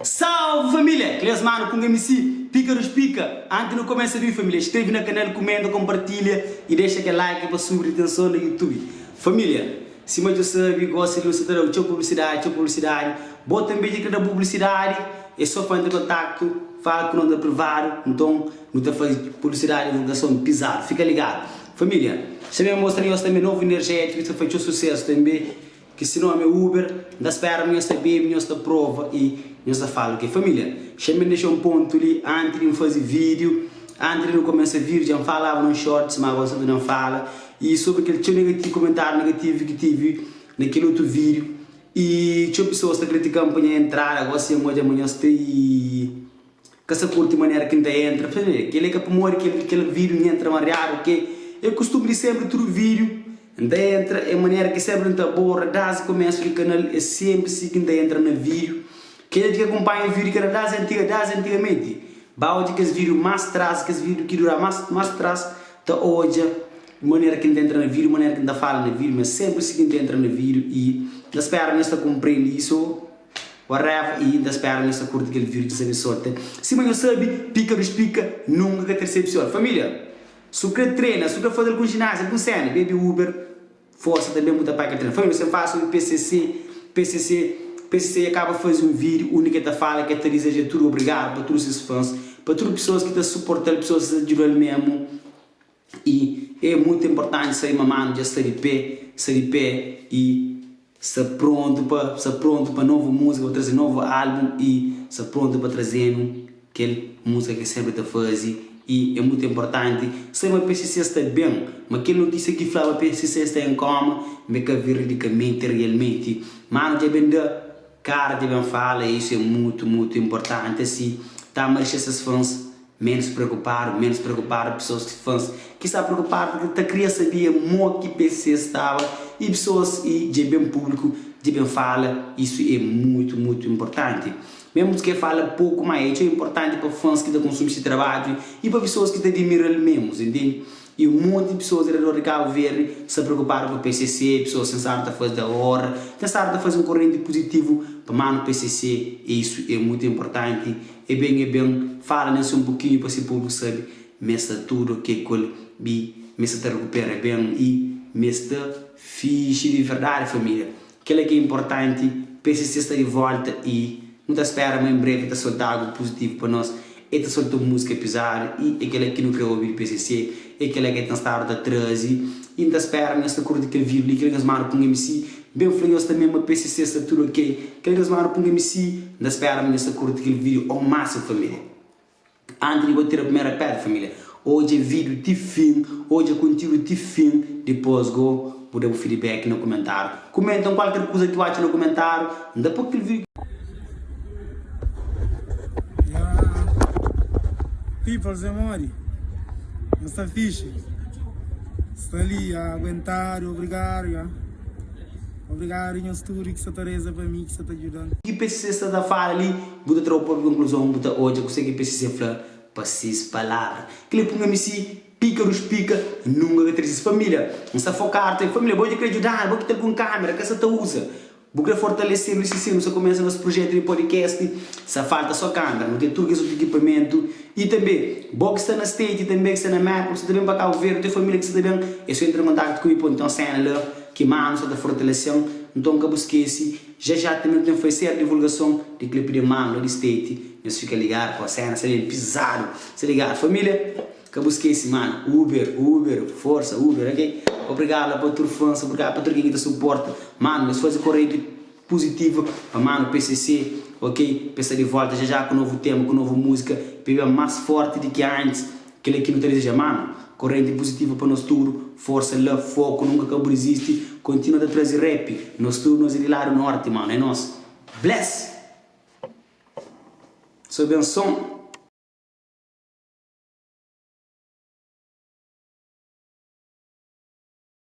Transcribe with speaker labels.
Speaker 1: Salve família! Kles manu ku un MC Pika dos Pika! Anti nu kumesa vídeo família, inskreve na kanal, kumenta, kompartilha i dexa kel like pa subi ritenson na YouTube. Família, sima djo sabi, gosi li nu sta ta dau txeu publisidadi, txeu publisidadi. Bo tanbe dja kre da publisidadi, é so pa entra kontaktu, fala ku nos na privadu, nton nu ta fazi publisidadi, divulgason pizadu. Fika ligadu. Família, xa ben mostra nhos tanbe novu energétiku ki sta fazi txeu susesu tanbe. Ki si nomi é Uber, N ta spera ma nhos ta bebe, nhos ta prova y nhos ta fala ok. Família, xa-m ben dexa un pontu li anti di N faze vídiu, anti di nu kumesa vídiu dja N falaba na un shorts ma gosi N ta ben fala y sobri kel txeu negativu, komentáriu negativu ki tive na kel otu vídiu y txeu pesoas ta kritika-m pa nha entrada, gosi dja N odja ma nhos ta y. Ka sa kurti manera ki N ta entra. Fla, Kel li é ka pamodi kel kel vídiu N entra mariadu ke é kustumi di sénpri tudu vídiu N ta entra é manera ki sénpri N ta aborda dasdi kumésu di kanal é sénpri si ki N ta entra na vídiu. Kenha ki ka kunpanha vídiu ki éra dasdi antiga dasdi antigamenti ba odja kes vídiu más tras kes vídiu ki dura más más tras ta odja manera ki N ta entra na vídiu manera ki N ta fala na vídiu ma é sénpri si ki N ta entra na vídiu i N ta spera ma nhos ta kunprende isu. Whatever y N ta spera nhos ta kurti kel video ki N sa ben solta. Sima nhos sabi, pika dos pika nunka ka ta decepciona. Familia, su kre trena, su kre faze algun ginástica, algun sena, bebe Uber, forsa ta ben bu ta pai kel trena. Familia, sen fala sobri PCC, PCC, PCC dja kaba faze un video undi ke ta fala ke ta dizeja tudu obrigadu pa tudu ses fans, pa tudu pessoas ki ta suportal, pessoas ki ta djudal memu. Y e mutu inportanti sabe ma manu dja sta di pe, sta di pe y sta prontu pa sta prontu pa novu múzika, pa traze novu álbum y sta prontu pa traze-nu kel múzika ki el sénpri ta faze. Y e mutu inportanti sabe ma PCC sta ben, ma kel notísia ki fla ma PCC sta en koma ma e ka veridikamenti, realmenti. Manu dja ben da kara, dja ben fala y isu e mutu, mutu inportanti. Asi ta ma dexa ses fans Menus preokupadu, menus preokupadu, pesoas ki fãs ki sta preokupadu purki ta kria sabia mo ki PC staba y pesoas y dja ben públiku dja ben fala isu é mutu mutu inportanti. Mesmu ki e fala poku ma é txeu inportanti pa fãs ki ta konsumi si trabadju y pa pesoas ki ta adimira-l mesmu, entende? Y un monti di pesoas di redor di Kabu Verdi sta preokupadu ku PCC, pesoas ten stadu ta faze da ora, ten stadu ta faze un korrenti puzitivu pa manu PCC e isu é mutu inportanti. E ben e ben fala nen so un pokinhu pa si povu sabe me sta tudu ok ku el bi me sta ta rekupera ben y me sta fixi di verdadi familia kela ki é inportanti PCC sta di volta y nu ta spera ma en brevi ta solta algu puzitivu pa nos e ta solta un muzika pizadu y é kela ki nu kre obi di PCC é kela ki e ten stadu ta trazi y N ta spera ma nhos ta kurti kel video li kel nhos manda pa un MC Ben fla nhos tanbe ma PCC sta tudu ok. Kel nhos manda pa un MC, N ta spera ma nhos ta kurti kel video ao máximo família. Anti di bo tira primera pedra família, odja video ti fin, odja kontiudu ti fin, dipos go bu da bu feedback na kumentariu. Kumenta un kualker kuza ki bu atxa na kumentariu, N ta po kel video.
Speaker 2: Yeah Peoples é modi? Nhos sta fixe? Sta li ya aguentadu obrigadu ya Obrigadu nhos tudu ki sta ta reza pa mi ki sta ta djudan.
Speaker 1: Ki PCC sta ta fala li, bu ta tra bu propi konkluzon, bu ta odja kuse ki PCC fla pa sis palavra. Kile pun MC pika dus pika, nunka ka traze sis familia. N sta fokadu ta familia, bo dja kre djudanu, bo ki ta algun kamera ka sa ta uza. Bu kre fortalese-nu si si nu sta kumesa nos prujetu di podcast, sa falta so kamera, nu ten tudu kes otu ekipamentu y tanbe bo ki sta na State tanbe ki sta na Merka bu sta ta ben pa Kabu Verdi, teu familia ki sta ta ben, é so entra en kontaktu ku mi pon ten un sena la ki manu sta ta fortalese-m, nton ka bu skese, ja ja tanbe nu ten fai ser divulgason di klipi di manu la di State, nhos fika ligadu pa sena sta ben pizadu, sta ligadu familia? Ka bu skese mano, Uber, Uber, força Uber, ok? Obrigado la pa tur fãs, obrigado pa tur ken ki ta suporta, mano, nhos faze korrenti puzitiva pa mano PCC, ok? Pa es sta di volta já já ku novu tema, ku novu múzika, pa e ben más forti di ki antis, kel-la ki nu ta dizeja, mano, korrenti puzitiva pa nos tudu, força la, foku, nunka ka bu dizisti, kontinua ta traze rap, nos tudu nos é di ladu norti, mano, é nos, bless! So benson.